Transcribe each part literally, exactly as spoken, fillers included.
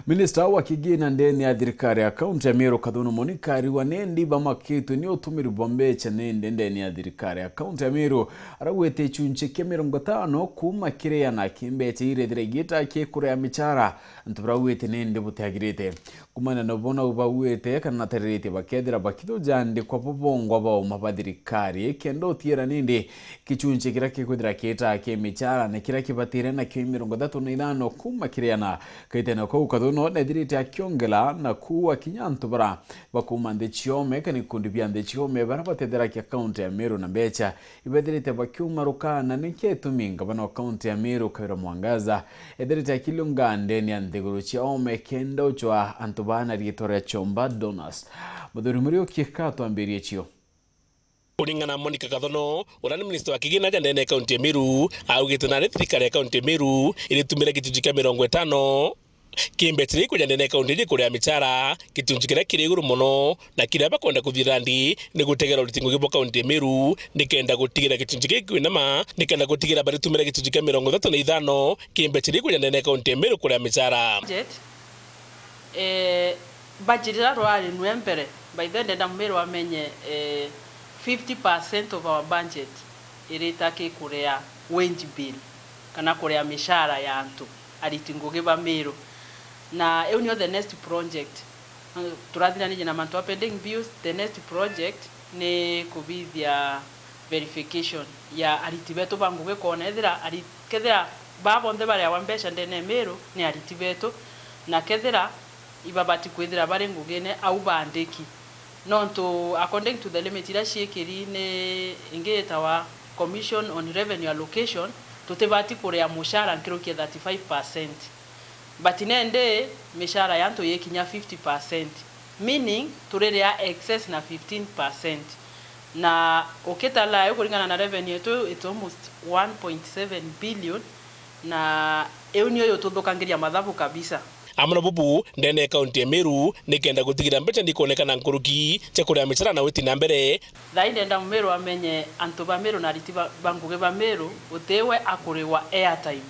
Minista wa kigina ndene ya thirikari ya kaunti ya Meru, Kathunu Monica, ariuga nindi bamakitwe ni utumiri bwa mbecha nindi ndene ya thirikari ya kaunti ya Meru, arauga iti gicunchi kia mirongo itano kuuma kiri igana ki mbecha iria ithira igita ki kuria michara, antu barauga iti nindi butiagirite. Kumana na bo nau bauite kana natariritie bakethira bakithuja andikwa bo bongwa bauma ba thirikari, kenda utiira nindi gicunchi kiria kikwithira kiita ki michara ni kiria kibatire nakio i mirongo ithatu na ithano kuuma kiri igana. Kaitene kau Kathunu nethirite akiongela na kuua kinya antu bara bakuuma nthi ciome kana ikundi bia nthi ciome bara batetheragia kaunti ya Meru na mbecha ibethirite bakiuma rukana. Nikio itumi ngavana wa kaunti ya Meru Kawira Mwangaza ethirite akiliunga ndene ya nthiguru cia ome kenda uchwa antu bana riitwa ria Chomba Donors. Muthuri Muriuki ka twambirie cio. Kuringana na Monica Kathono, uria ni minista wa kigina ja ndene ya kaunti ya Meru, augite nari thirikari ya kaunti ya Meru iritumire gicunchi kia mirongo itano ki mbecha iria ikuja ndene ya kaunti iji kuria michara, gicunchi kiria kiri iguru mono, na kiria bakwenda kuthira ndi ni gutegera uriti ngugi bwa kaunti ya Meru, nikenda gutigira gicunchi kiu kwinama, nikenda gutigira baritumira gicunchi kia mirongo ithatu na ithano ki mbecha iria ikuja ndene ya kaunti ya Meru kuria michara. Budget, eh, budget iria rwari nwe mbere, by the way, ndenda Mumiru amenye, eh, fifty percent of our budget irita ki kuria wage bill, kana kuria mishara ya antu, ariti ngugi ba Miru. Na iu nio the next project. Turathiranirie na mantu a pending bills, the next project ni kubithia verification ya ariti betu ba ngugi, kona ethira ari-, kethira baa bonthe bariawa mbeca ndene ya Miru ni ariti betu, na kethira ibabati kwithira bari ngugine au baandiki. Nontu according to the limit iria ciikiri ni ingi itawa Commission on Revenue Allocation, tutibati kuria mushara nkiruki ya thirty-five percent. But nende mishara ya antu yikinya fifty percent, meaning turiria excess na fifteen percent. Na ukitala uyu kuringana na revenue yetu, it's almost one point seven billion, na iu niyo yututhukangiria mathabu kabisa. Amwe na bubu, ndene ya kaunti ya Meru nikenda gutigira mbecha ndikonekana nkuruki cia kuria michara na witi na mbere. Thai ndenda Mumiru amenye antu ba Miru na ariti ba, ba ngugi ba Miru, gutiwe akuriwa airtime.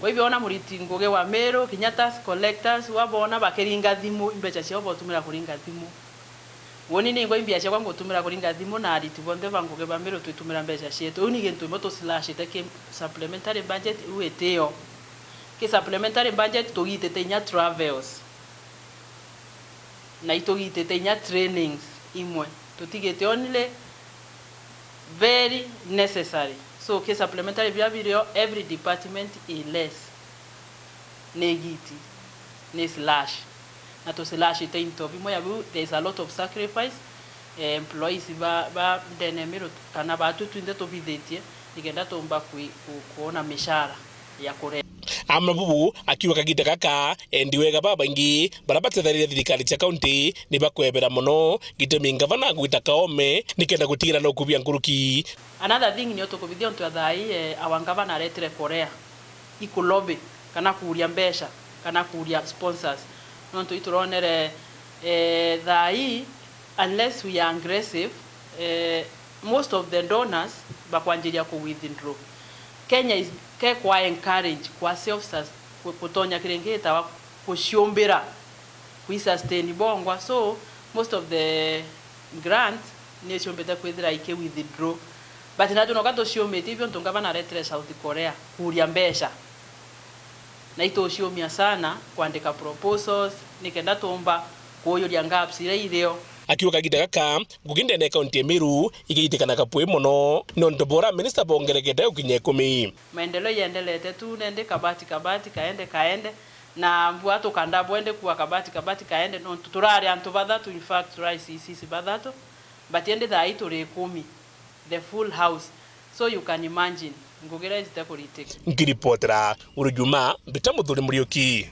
Kwa hivyo ona muriti ngugi wa Miru, kinya tax collectors, wabona bakiringa thimu, imbecha ciao botumira kuringa thimu. Woni ni ngwa imbia ciakwa ngutumira kuringa thimu, na ariti bonthe ba ngugi ba Miru twitumira mbecha cietu. Iu ni gintu imwe tuslashite ki supplementary budget, iu itio. Ki supplementary budget tugitite inya travels. Na itugitite inya trainings imwe. Tutigite only very necessary. So, ki supplementary biria birio, every department i less. Ni igiti, ni slash. Na tu slash ite into bimwe ya biu, there is a lot of sacrifice. Eh, employees ba, ba ndene Miru kana batu twinthe tubithitie, nikenda tumba kwi-, ku-, kuona mishara ya kure. Amwe bubu akiuga kagita gaka, endi wega babaingi bara batetharia thirikari cia kaunti ni bakwebera mono, gitumi ngavana agwita kaome nikenda gutigira no kubia nkuruki. Another thing ni utukubithia untu ya thai, eh, our governor aretire Korea ikulobi kana kuuria mbeca kana kuuria sponsors. Nontu ituronere, eh, thai, unless we are aggressive, eh, most of the donors bakwanjiria ku withdraw. Kenya is, ke kwa encourage kwa self sus-, ku-, kutonya kiringitawa kuciumbira, kwi sustain bongwa. So, most of the grants ni ciumbite kwithira iki withdraw. But natu noka tuciumite ibio ntu ngavana aretire South Korea kuuria mbeca. Na ituciumia sana kwandika proposals, nikenda tumba kuuyuria gaps iria irio. Akiuga kagita gaka, ngugi ndene ya kaunti ya Meru igiitikana kapwi mono, nontu bora minista bongerekete gukinya ikumi. Maendeleo yendelete tu, nende kabati, kabati, kaende, kaende, na mbua tukanda bwende kuwa kabati, kabati, kaende, nontu turari antu bathatu, in fact, turari C Cs bathatu, but indi thai turi ikumi, the full house. So you can imagine, ngugi iria itekuritika. Nkiripotera Uru Juma, mbita Muthuri Muriuki.